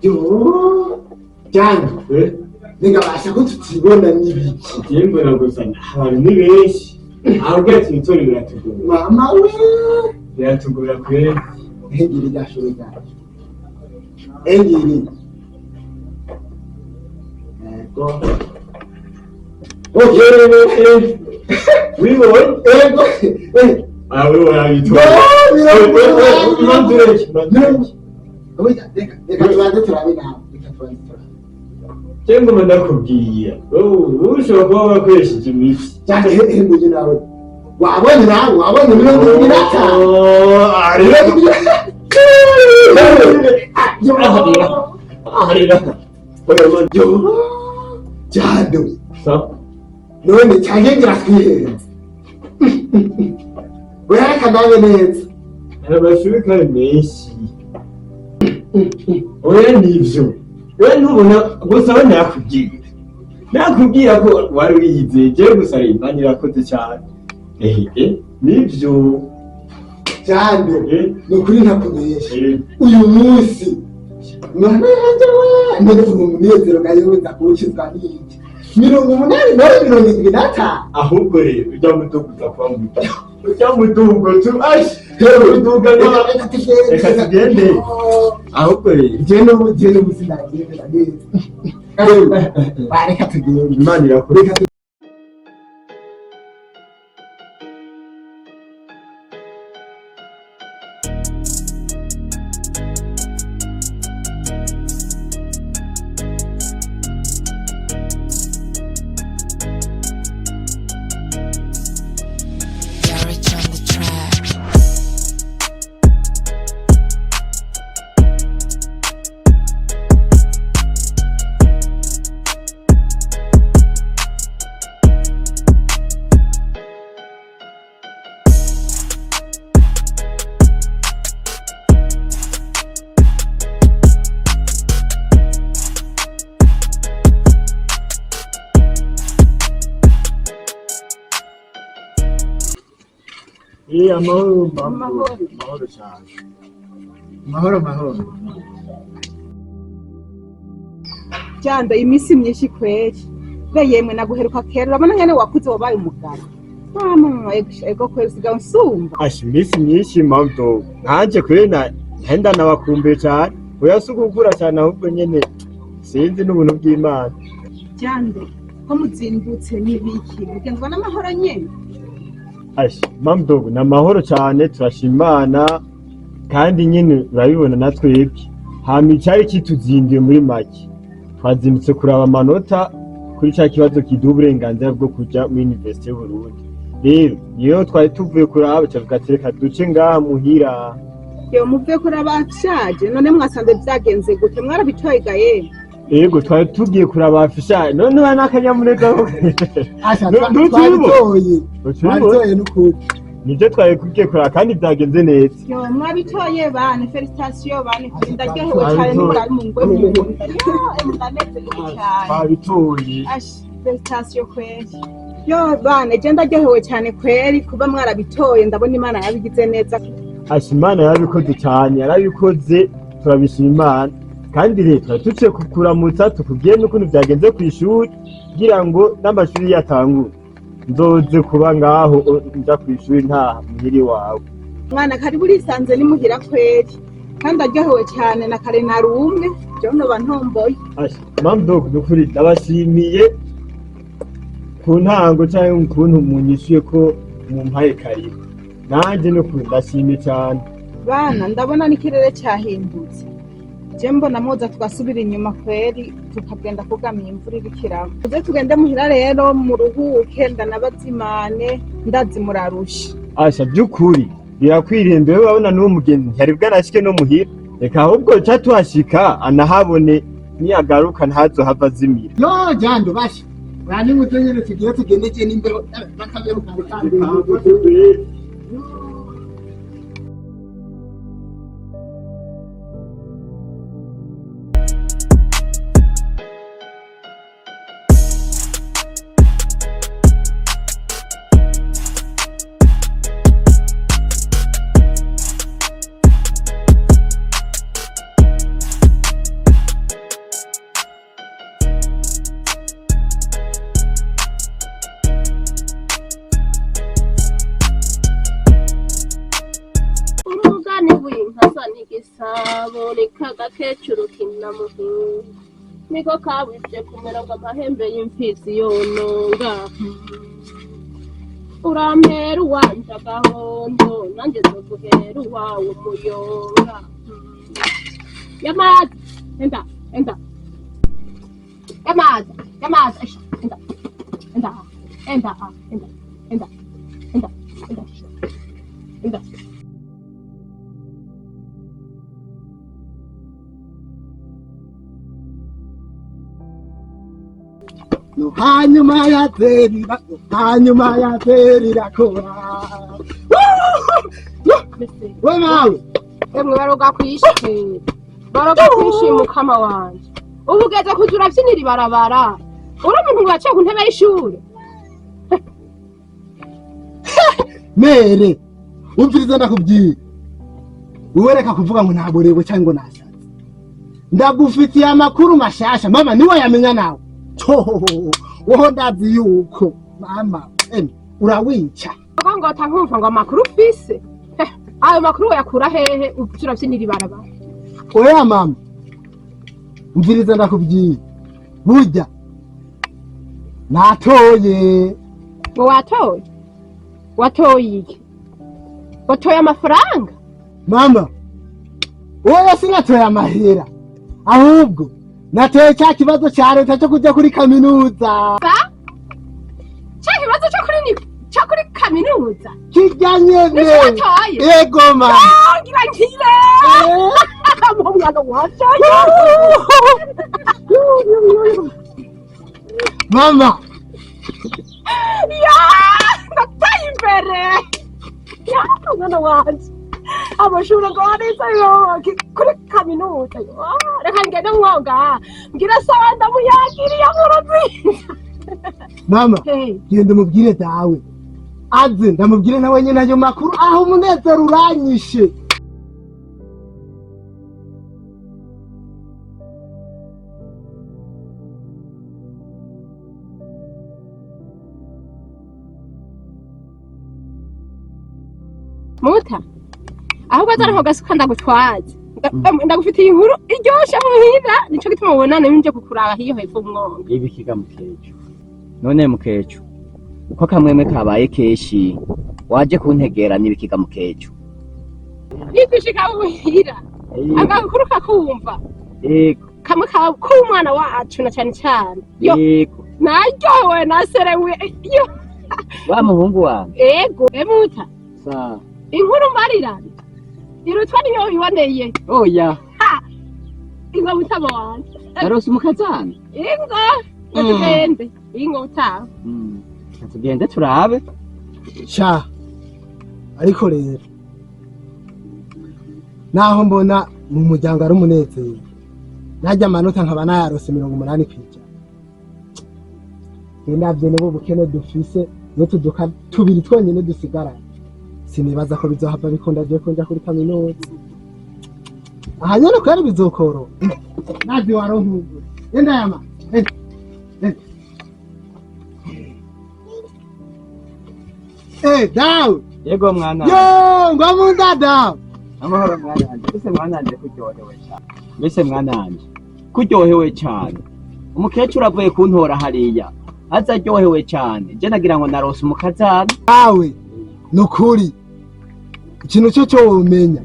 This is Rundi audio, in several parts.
Yo, Jando, nigabasha ko tutibona n'ibiki. Njye mbona gusa abantu ni benshi, ahubwo ati ibitoro biratugora. Mama we! Biratugora kweri. Engiri ryashure ryacu. Engiri. Ego. Okay, wibonye? Ego. Ah, wewe wabitoye. No, Ibanzureke, ibanzureke. Oya, reka tubanze turabe nawe. Reka tubanze turabe. Cyangwa ngoma ndakubwira wowe ushobora kuba wakoresheje imiti. Cyane hehe nawe. Wabonye nawe, wabonye 75. 75. Yo, Jando. None cyane ngira twihenze. Oya, reka ndabe neza. Amashuri kari menshi. Oya, nivyo, oya, ntubona gusa we nakubwira ko wari wiyizeye. Jewe gusa Imana irakoze cyane, ehe, nivyo. Jando, ni ukuri ntakubesha. Uyu munsi mwana yanjye we, none ubu munezero gayoza kuwukizwa n'iki? 80 nawe 75. Ahubwo rero ujya muduga uza kuba muto, ujya muduga tu ashi uduga. Reka tugende. Reka tugende. Ahubwo rero Je n'ubu sinagendera neza. Reka tugende. Imana irakoze. Reka. Garage on the track. Amahoro. Amahoro. Amahoro cyane. Mahoro, mahoro. Jando, iminsi myinshi kweri. Be yemwe, naguheruka kera. Urabona nyene wakuze, wabaye umugabo. Mama, ego kweri, usigaye unsumba. Asha, iminsi myinshi mabdo, nanje kweri na ntenda nabakumbuye cyane. Oya, si ugukura cyane, ahubwo nyene sinzi, n'ubuntu bw'Imana. Jando, ko muzindutse n'ibiki? Mugenzwa n'amahoro nyene? Asha mamdogo, ni amahoro cyane, turashima Imana. Kandi nyene urabibona na twebwe hama icari kituzinduye, muri make twazindutse kuraba amanota kuri ca kibazo kiduha uburenganzira bwo kuja muri Université y'Uburundi. Rero niyo twari tuvuye kuraba, cavuga ati reka duce ngaha muhira. Yo, muvuye kuraba ashaje? None mwasanze vyagenze gute? Mwarabitoye ga yemwe? Yego, twari tugiye kuraba afisha, none ura n'akanyamuneza. Asha, Ntutubibona? twabitoye. Twabitoye n'ukuri. Nibyo twari tugiye kuraba, kandi byagenze neza. Yo, mwabitoye bane! Félicitations bane, ndaryohewe cyane. Nimurabe mu ngwe mu nda. Yo, ndanezerewe cyane. Twabitoye. Ash, félicitations kweri. Yo bane, je ndaryohewe cyane kweri kuba mwarabitoye. Ndabona Imana yabigize neza. Asha, Imana yarabikoze cyane, yarabikoze, turabishima Imana. Kandi rero twari tuciye kukuramutsa, tukubwiye n'ukuntu byagenze ku ishuri, kugira ngo n'amashuri yatangure nzoze kuba ngaho nja ku ishuri ntaha muhira iwawe. Mwana, karibu, urisanze ni muhira kweri. Kandi ndaryohewe cyane, na kare nari umwe jewe noba ntomboye. Asha mamdogo, nukuri ndabashimiye ku ntango cyangwa ukuntu munyishuye ko mumpaye karibu. Nanjye nukuri ndashimye cyane. Bana, ndabona n'ikirere cyahindutse. Je mbona muza tugasubira inyuma kweri, tukagenda kugamiye imvura iriko iragwa. Tuze tugende muhira rero muruhuke, ndanabazimane, ndazi murarusha. Asha, by'ukuri birakwiriye. Mbere urabona n'uwo mugenzi ntiyari bwanashike no muhira. Reka ahubwo ca tuhashika anahabone, niyagaruka ntazohava azimira. Yo, Jando, basha. Urani muto nyene, tugiye tugende je n'imbeho n'akabeho kari kambeho. Igisabo ni kagakecuru kinamuhinga niko kabije kumera ngo amahembe y'imfizi yononga. Urampera uwanje agahondo, nanjye nzoguhera uwawe umuyonga. Yamazi enda enda, yamazi yamazi, esha enda enda enda enda enda enda enda enda. No hanyuma ya terira, hanyuma ya terira kora. We mawe. Emwe, baroga kwishima, baroga kwishima, mukama wanje. Ubu ugeze kuza uravyinira ibarabara, uri umuntu ngo yaciye ku ntebe y'ishure. Mere, umviriza ndakubwiye. Wowe reka kuvuga ngo naborewe cyangwa ngo nasaze. Ndagufitiye amakuru mashasha, mama niwe yamenya nawe. Woho ndazi yuko mama urawica. Baroga ngo atankumva ngo amakuru ufise. Ayo makuru wayakura hehe uza uravyinira ibarabara? Oya mama, umviriza ndakubwiye. Burya natoye. Ngo watoye? Watoye iki? Watoye amafaranga? Mama, oya, sinatoye amahera, ahubwo natoye cya kibazo cya leta cyo kujya kuri kaminuza. Ca kibazo co kuri ni co kuri kaminuza? Kirya nyene. Nico watoye? Ego mama. Ngira nkire mu mwana wanje. Mama. Ya, ndateye imbere ya mwana wanje, amashuri ngo warize yo kuri kaminuza yo. Reka ngende mwonga ngira sawa, ndamuyagiriye nkuru nziza. Mama. Hey. Genda umubwire dawe aze, ndamubwire nawe nyine ayo makuru, aho umunezero uranyishe. Muta, ahubwo azari ako gasuka ndagutwaze. Ndagufitiye inkuru iryoshe muhira, nico gituma ubona nje kukuraba hiyo hepfo umwonga. Ibikiga mukecu? None mukecu, uko akamwemwe kabaye kenshi waje kuntegera n'ibikiga mukecu? Nikushika muhira agakuru kakumva. Yego. Kamwe ka k'umwana wacu na cane cane yo. Yego. Naryohewe, naserewe yo. Wa muhungu wanjye? Ego emuta. Sa. Inkuru mbarira irutwa niyo biboneye. Oya. Ingo mutama wanje. Narose umukazana. Ingo tugende, ingo mutama. Tugende turabe. Sha, ariko rero naho mbona mu muryango ari umunezero, najya amanota nkaba nayarose 80%, ndavye n'ubu bukene dufise n'utuduka tubiri twonyene dusigaranye, sinibaza ko bizohava bikunda je kunja kuri kaminuza. Aha nyene kweri bizokoroha, nazi waronkugure. Enda yama, enda enda. Eh, dawe. Yego mwana. Yo, ngwamunda dawe. Amahoro mwana wanje. Mbese mwana wanje kuryohewe cyane? Mbese mwana wanje kuryohewe cyane? Umukecuru avuye kuntora hariya aza aryohewe cyane, je nagira ngo narose umukazana. Dawe, nukuri ikintu cyo cyo womenya,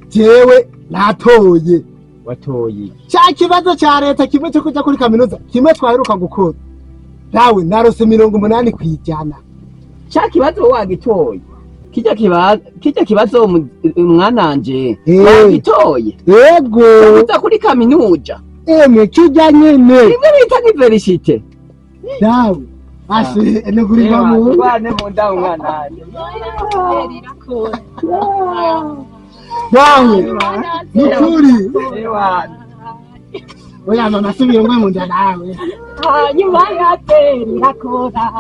jewe natoye. Watoye? Cya kibazo cya leta kimwe cyo kuja kuri kaminuza, kimwe twaheruka gukora. Dawe, narose 80%. Cya kibazo wagitoye? Kijya kibazo mwananje? Eh. Wagitoye? Yego. Uza kuri kaminuza? Emwe, kijya nyene. Rimwe bita université. Dawe, ashe nukuri ngwamunda. Rwane mu nda mwananje. Dawe, nukuri. Ewana. Oya mama, subira ngwe mu nda nawe. Hanyuma ya teri irakora,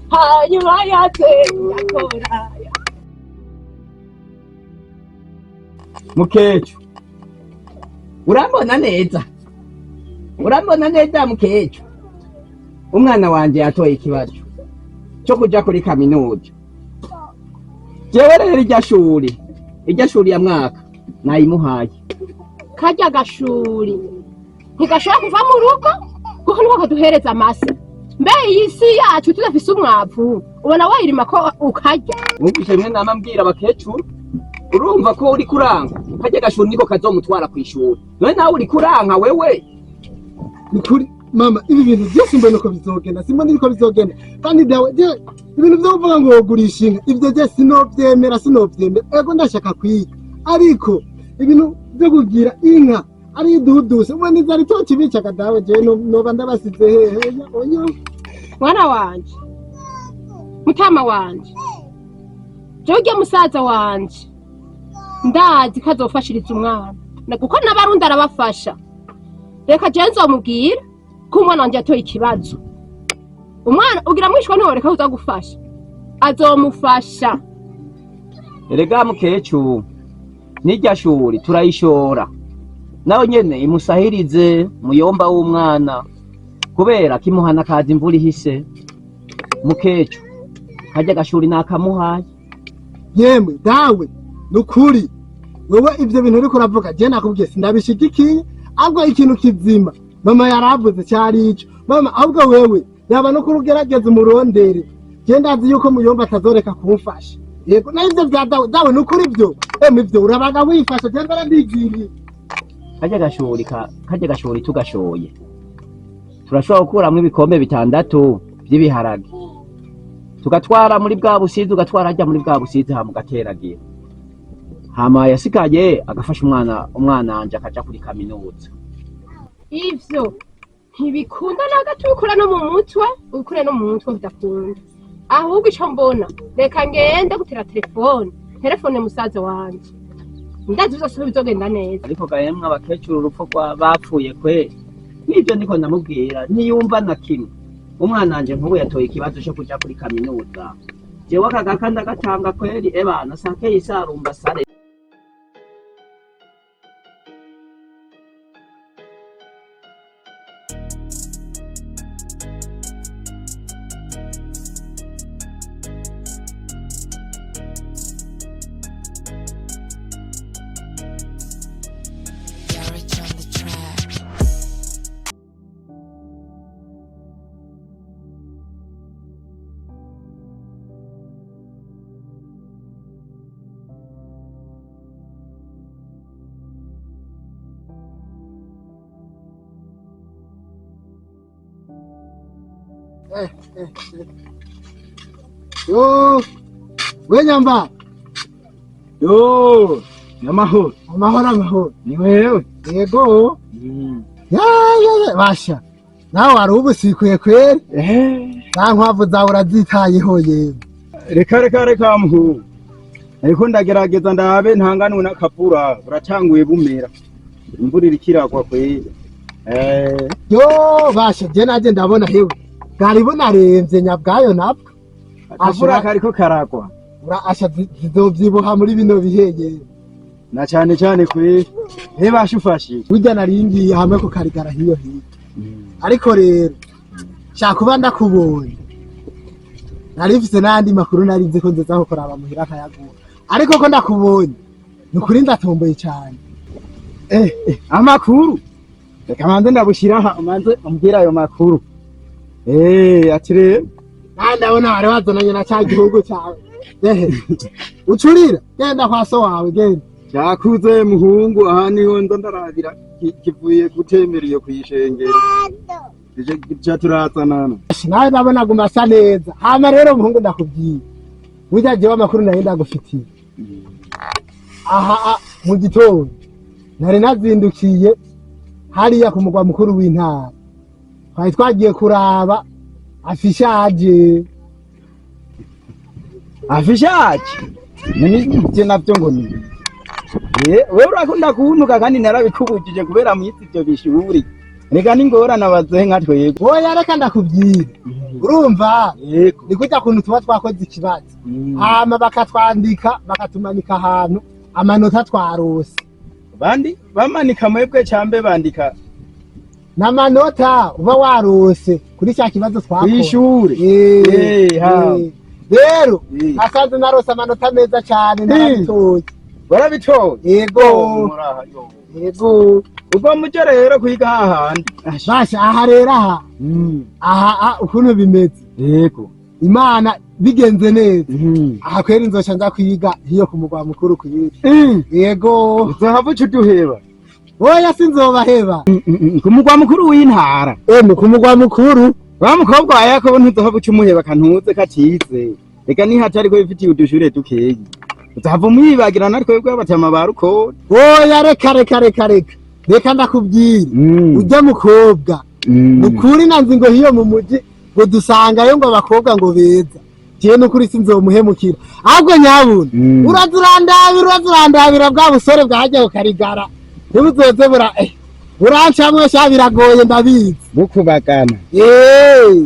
hanyuma ya teri irakora. Mukecu, urambona neza? Urambona neza mukecu? Umwana wanje yatoye ikibazo cyo kuja kuri kaminuza. Jewe rero irya shuri Irya shuri ya mwaka nayimuhaye. Karya gashuri ntigashobora kuva mu rugo, kuko niko kaduhereza amase. Mbe iyi si yacu tudafise umwavu, ubona wayirima ko ukarya? Wumvise bimwe nama mbwira abakecuru, urumva ko uri kuranka. Karya gashuri niko kazomutwara kw'ishuri, none nawe uri kuranka wewe. Ni ukuri mama, ibi bintu byose mbona uko bizogenda, simbona uko bizogenda. Kandi dawe, je ibintu byo kuvuga ngo wogurisha inka, ibyo je sinovyemera, sinovyemera. Ego, ndashaka kwiga, ariko ibintu byo kugira inka ari iduduse, ubona inzara itokibicaga. Dawe, je noba ndabasize hehe? Oya, oya. Mwana wanje, mutama wanje, jewe urya musaza wanje ndazi ko azofashiriza umwana. Kuko n'Abarundi arabafasha. Reka jewe nzomubwira ko umwana wanje yatoye ikibazo. Umwana ugira mwishwa ntiworeka uza gufasha, azomufasha. Erega mukecuru, n'irya shuri turayishora, nawe nyene imusahirize muyomba w'umwana, kubera kimuhana kaza imvura ihise. Mukecuru, karya gashuri nakamuhaye. Yemwe dawe, nukuri wewe ivyo bintu uriko uravuga, je nakubwiye sindabishigikiye. Ahubwo ikintu kizima mama yaravuze cyari ico. Mama, ahubwo wewe yaba no kurugerageza umurondere. Je ndazi yuko muyomba atazoreka kumufasha. Yego, na ivyo vya dawe, dawe, nukuri ivyo, emwe, ivyo urabaga wifasha, je mbara ndigiriye. Karya gashuri tugashoye turashobora gukuramwo ibikombe 6 vy'ibiharage, tugatwara muri bwa Busizi, ugatwara harya muri bwa Busizi, hama ugateragira, hama yasigaye agafasha umwana wanje akaja kuri kaminuza. Ivyo ntibikunda na gato. Ubikura no mu mutwe, ubikure no mu mutwe, bidakunda. Ahubwo ico mbona, reka ngende gutera telefone musaza wanje, ndazi vyose ko bizogenda neza. Ariko gahemwe, abakecuru urupfu rwa bapfuye kweri. N'ibyo ndiko ndamubwira ntiyumva na kimwe. Umwana wanje nk'ubu yatoye ikibazo co kuja kuri kaminuza, jewe akagaka ndagatanga kweri. Ebana sake yisarumba sare. Garage on the track. Yo, we nyamba. Yo, namahoro. Amahoro, amahoro. Ni wewe? Yego. Ya ya ya, basha, nawe wari ubusikuye kweri. Za nkwavu zawe urazitayeho yewe? Reka reka reka muhu. Ariko ndagerageza ndabe ntanganwe n'akavura, buratanguye bumera. Imvura iriko iragwa kweri. Yo basha, je naje ndabona hewe bwari bunaremvye nyabwayo nabwo. Akavura kariko karagwa. Ura asha zizovyibuha muri bino bihe yewe. Na cane cane kweri. Basha, ufashe. Burya naringiye hamwe ku karigara hiyo hirya, ariko rero shaka kuba ndakubonye, nari mfise n'ayandi makuru nari nzi ko nzoza kuraba muhira akayaguha, ariko ko ndakubonye, ni ukuri ndatomboye cane. Amakuru. Reka manze ndabushira aha, manze umbwire ayo makuru. Ati rero Nawe ndabona wari wazananye na ca gihugu cawe. Ehe, ucurira, genda kwa so wawe, genda. Cyakuze muhungu, aha niho nza ndarabira kivuye gutembera iyo kwishengero. Ije turazanana. Nawe ndabona aguma asa neza. Hama rero muhungu, ndakubwiye, burya jewe amakuru nayo ndagufitiye aha. Mu gitondo nari nazindukiye hariya ku mugwa mukuru w'intara, twari twagiye kuraba affichage. Affichage nibyo navyo ngo ni wewe urakunda kuntuka, kandi narabikubujije kubera mwisi ivyo bishuri, reka n'ingorane abazehe nka twebwe. Oya, reka ndakubwira, urumva, ni kurya kuntu tuba twakoze ikibazo, hama bakatwandika, bakatumanika ahantu amanota twarose. Bandi bamanika mwebwe cambe bandika? N'amanota uba warose kuri cya kibazo twakora Kw'ishure. Ha. Rero nasanze narose amanota meza cyane, narabitoye. Warabitoye? Yego. Muraha yo. Yego. Ubwo muco rero kwiga hahandi. Basha, aha rero, aha aha ukuntu bimeze. Yego. Imana bigenze neza, aha kweri nzoca nza kwiga hiyo ku mugwa mukuru kwiga. Yego. Uzohava uca uduheba? Oya, sinzobaheba. Ku mugwa mukuru w'intara? Emwe, ku mugwa mukuru. Wa mukobwa wa Yakobo ntuzohava uca umuheba kantuze katize. Reka nihatari ko bifitiye udushure dukeyi. Uzohava umwibagira natwe twebwe abatama ba Rukori. Oya, reka reka reka reka reka, ndakubwira, ujya mukobwa nukuri nanzi ngo hiyo mu muji ngo dusangayo ngo abakobwa ngo beza. Jewe nukuri sinzomuhemukira, ahubwo nyabuna uraza urandabira, uraza urandabira bwa busore bwahajya kukarigara ntibuzoze bura burancamwo sha, biragoye ndabizi. Bukubagana. Eh.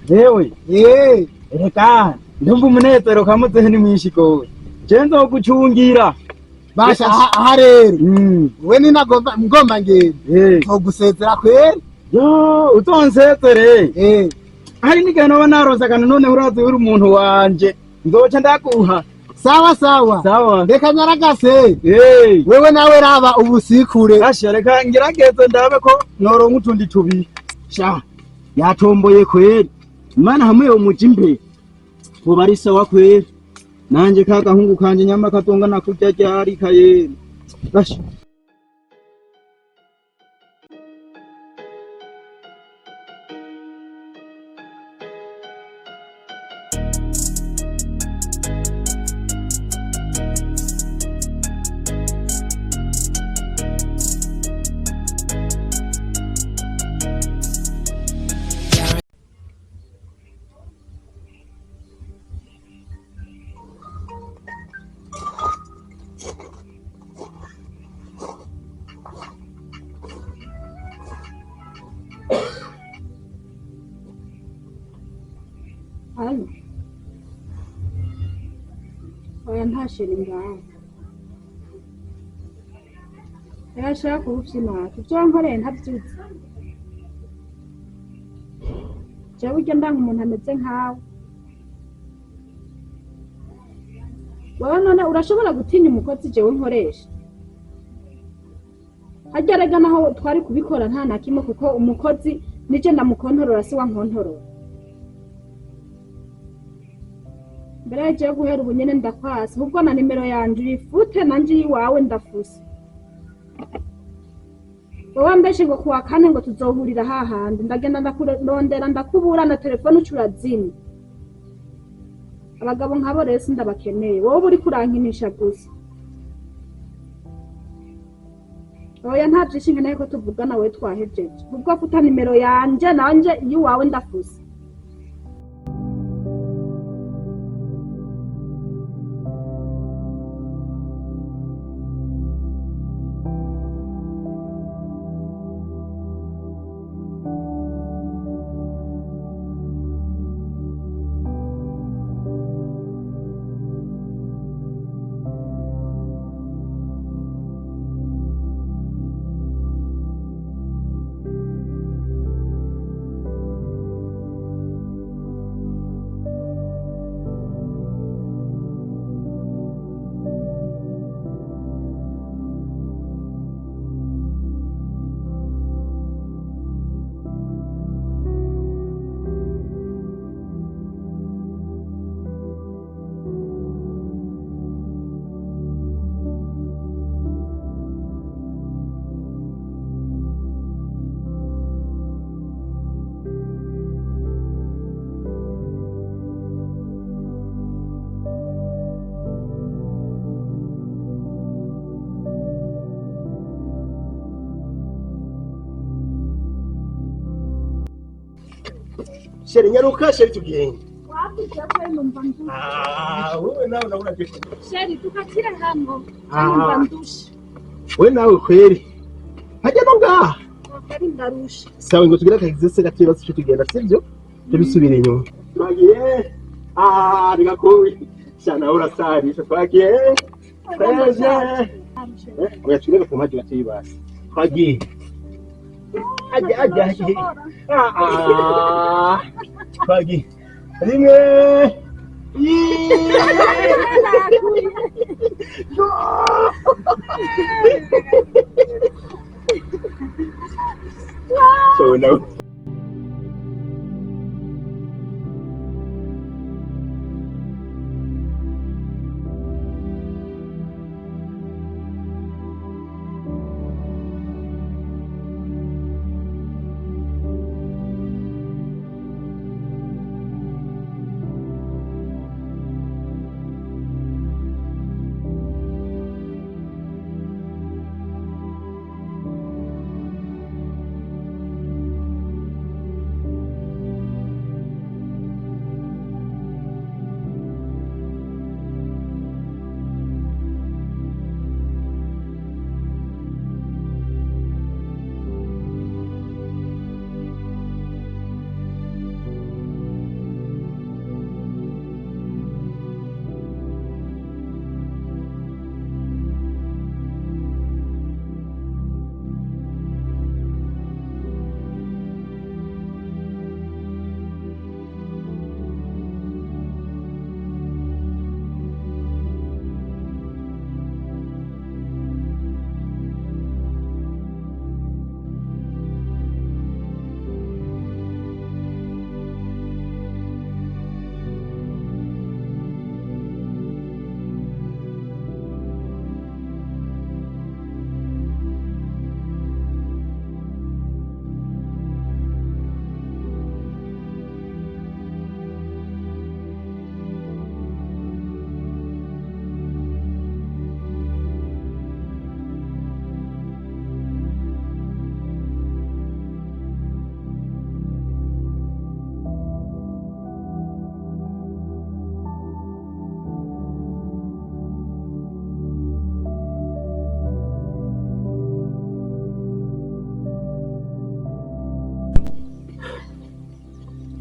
Yewe. Eh. Reka ndumva umunezero kamuzehe ni mwinshi gose. Je nzogucungira. Basha, aha rero we ninagomba ngomba ngenda nzogusezera kweri. Yo, uzonsezere. Eh. Hari n'igihe noba narose akantu, none urazi uri umuntu wanje. Nzoca ndaguha. Sawa sawa. Sawa. Reka nyaragase. Eh. Wewe nawe raba ubusikure. Asha, reka ngerageze ndabe ko noronka utundi tubiri. Sha, yatomboye kweri. Imana hamwe yo muja imbere. Kuba ari sawa kweri. Nanje ka gahungu kanje nyama katonga nakurya ryari kayeri. Asha. Allô? Oya, nta chéri ngaho. Yarashaka kuwuvyina, ivyo wankoreye ntavyuzi. Jewe urya ndanga umuntu ameze nkawe. Wewe none urashobora gutinya umukozi jewe nkoresha? Harya rega naho twari kubikora nta na kimwe, kuko umukozi nije ndamukontorora, si wankontorora. Mbere jewe guhera ubu nyene ndakwasi, ahubwo na nimero yanje uyifute, nanje iyiwawe ndafuse. Wowe mbeshe ngo kuwa kane ngo tuzohurira hahandi, ndagenda ndakurondera ndakubura, na telefone uca urazimya. Abagabo nk'abo rero sindabakeneye, wowe uba uriko urankinisha gusa. Oya, nta vyinshi nkeneye ko tuvugana, wewe twahejeje. Ubwo futa nimero yanje, nanje iyiwawe ndafuse. Chéri, nyaruka chéri, tugende. Wavuze ko numva ndushe. Ah, wewe nawe urabona byose. Chéri, tukatire hano. Ah. Numva ndushe. We nawe kweri. Hajya no ngaha. Kweri ndarushe. Sawa, ngo tugire akagizese gato ibibazo cyo tugenda, sibyo? Tubisubire inyuma. Twagiye. Ah, bigakubi. Shana urasarisha twagiye. Twagiye. Oya, tugire ku mpaji gato yibasi. Twagiye. Ajya ajya ajya. Ah ah. Twagiye. Rimwe. So nawe.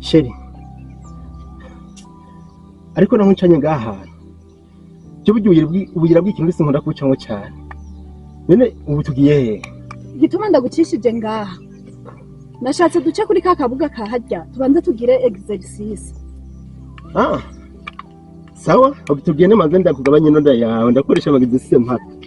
Chérie, ariko naho ncanye ngaha hantu byo burya ubuyira bw'ikintu sinkunda kubucamo cyane. None ubu tugiye hehe? Igituma ndagucishije ngaha, nashatse duce kuri ka kabuga kaharya, tubanze tugire exercice. Ah, sawa, ubu tugende, manze ndakugabanya inonda yawe, ndakoresha amagizisi mpaka.